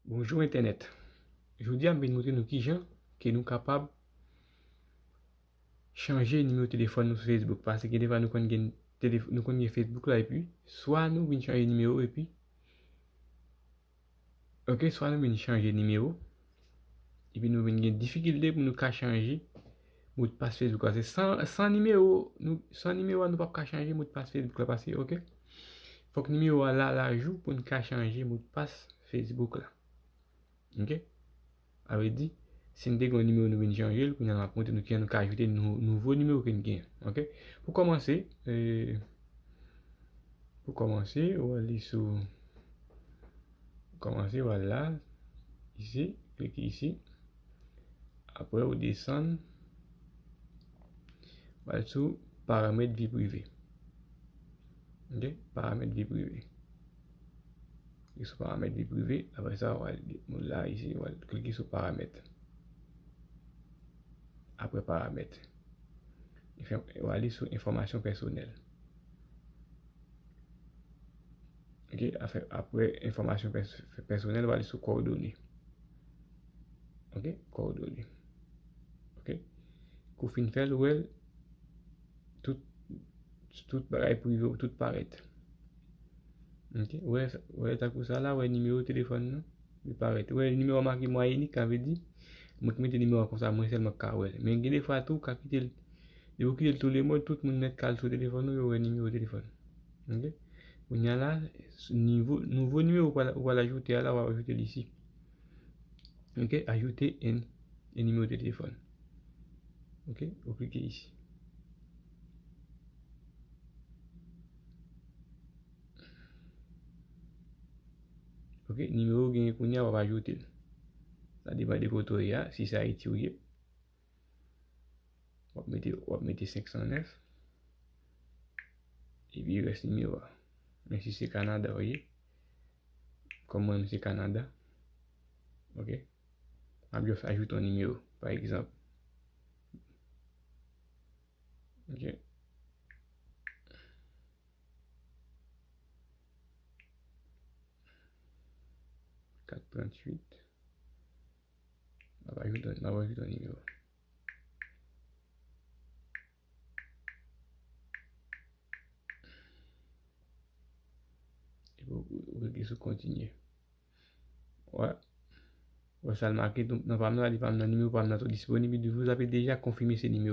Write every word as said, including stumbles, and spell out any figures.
Bonjou entènèt. Jodi a m vin montre nou kijan ke nou kapab chanje nimewo telefòn nou sou Facebook. Paske gen de fwa nou konn gen telef-, nou konn gen Facebook la epi swa nou vin chanje nimewo epi, ok, swa nou vin chanje nimewo epi nou vin gen difikilte pou nou ka chanje modpas Facebook la. Se san, san nimewo, nou, san nimewo a nou p ap ka chanje modpas Facebook la paske, ok, fòk nimewo a la lajou pou n ka chanje modpas Facebook la. Ok? Sa vle di, si n te gen yon nimewo nou vin chanje l, kounye a m ap montre nou kijan nou ka ajoute nou, nouvo nimewo ke n genyen. Ok? Pou kòmanse, e, pou kòmanse, ou ale sou, kòmanse, ou al la, isi, klike isi. Apre, ou desann, ou al sou paramèt vi prive. Ok? Paramèt vi prive. Klike sou paramèt vi prive. Apre sa, ou al, ou la isi, ou al klike sou paramèt. Apre paramèt. Ou ale sou enfòmasyon pèsonèl. Ok, apre, apre enfòmasyon pès-, pèsonèl, ou ale sou kòdone. Ok, kòdone. Ok. Kou fin fè l, ou wè l, tout, tout bagay prive w, tout parèt. Ok, ou wè, ou wè tankou sa la, ou wè nimewo telefòn nou, li parèt. Ou wè nimewo a make mwayenik, sa vle di, mwen ki mete nimewo a konsa, mwen sèlman k ka wè l. Men gen de fwa tou, ou ka kite l, depi ou kite l tou le mond, tout moun nèt ka al sou telefòn ou, yo wè nimewo telefòn. Ok? Kounye a la, nivo, nouvo nimewo ou pral, ou pral ajoute a la, w ap ajoute l isi. Ok? Ajoute en, en nimewo de telefòn. Ok? Ou klike isi. Ok? Nimewo ou genyen kounye a, w ap ajoute l. Sa depann de kote w ye a, si se Ayiti ou ye. W ap mete, w ap mete senk san nèf. Epi rès nimewo a. Men si se Kanada ou ye, kòm mwen menm se Kanada. Ok? M ap just ajoute yon nimewo, pa egzanp. Ok. Kat tranntuit. M ap ajoute, m ap ajoute yon nimewo. Epi ou, ou klike sou kontinye. Wè. Wè sa l make tou, nan pa m nan, li pa m nan, nimewo pa m nan tou disponib, epi w ap deja konfime se nimewo.